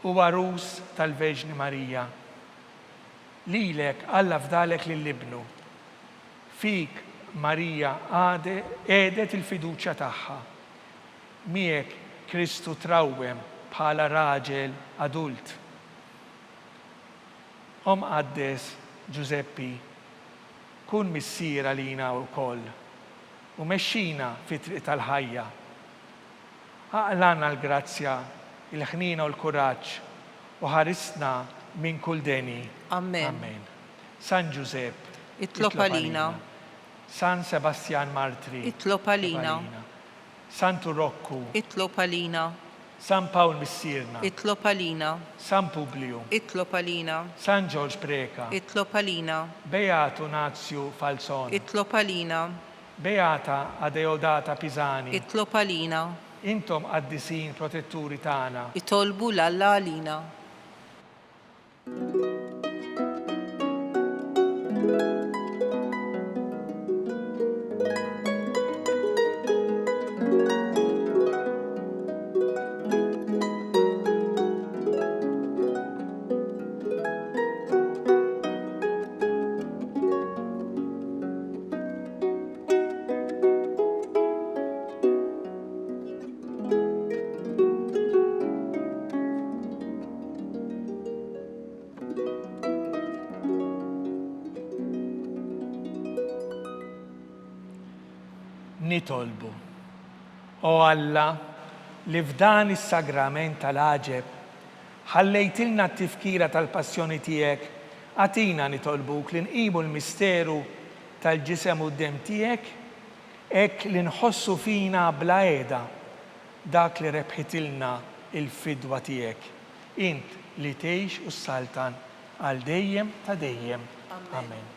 u għarus tal-Verġni Marija. Lilek Alla fdalek lil Ibnu. Fik Marija qiegħdet il-fiduċja tagħha. Miegħek Kristu trawwem bħala raġel adult. O Mqaddes Ġużeppi, kun missier għalina wkoll. U mexxina fit-triq tal-ħajja. Aqlagħna l-grazzja, il-ħniena u l-kuraġġ, u ħarisna minn kull deni. Amen. Amen. San Ġużepp, Itlob għalina. San Sebastjan Martri, Itlob għalina. Santu Rokku. Itlob għalina. San Pawl Missierna. Itlob għalina. San Publiju. Itlob għalina. San Ġorġ Preca. Itlob għalina. Beatu Nazju Falzon. Itlob għalina. Beata Adeodata Pisani. Itlob għalina. Intom qaddisin protetturi tagħna. Itolbu 'l Alla għalina. Nitolbu. O Alla, li f'dan is-sagrament tal-għaġeb ħallejtilna t-tifkira tal-passjoni tiegħek, agħtina nitolbuk li nqimu l-misteru tal-ġisem u d-demm tiegħek hekk li nħossu fina bla heda dak li rebħitilna l-fidwa tiegħek, int. Li tgħix u ssaltan għal dejjem ta' dejjem. Amen.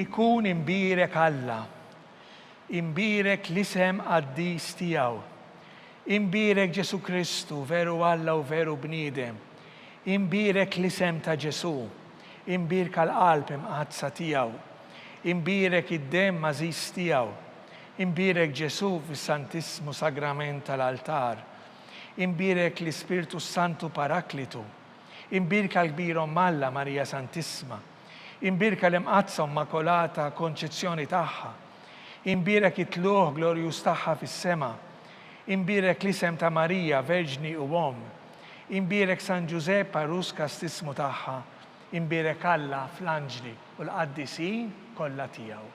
Ikun imbierek Alla, imbierek l-isem qaddis tiegħu. Imbierek Ġesù Kristu, veru Alla u veru bniedem. Imbierek l-isem ta' Ġesù. Imbierka l-Qalb Imqaddsa tiegħu. Imbierek id-Demm għażiż tiegħu. Imbierek Ġesù fis-Santissmu Sagrament tal-Altar. Imbierek l-Ispirtu s-Santu Paraklitu. Imbierka l-Kbir Omm Alla, Marija Santissma. Imbierka l-Imqaddsa u Mmakolata Konċezzjoni tagħha. Imbierek it-tlugħ glorjuż tagħha fis-sema. Imbierek l-isem ta' Marija, Verġni u Omm. Imbierek San Ġużepp, għarus kastissmu tagħha. Imbierek Alla fl-anġli u l-qaddisin kollha tiegħu.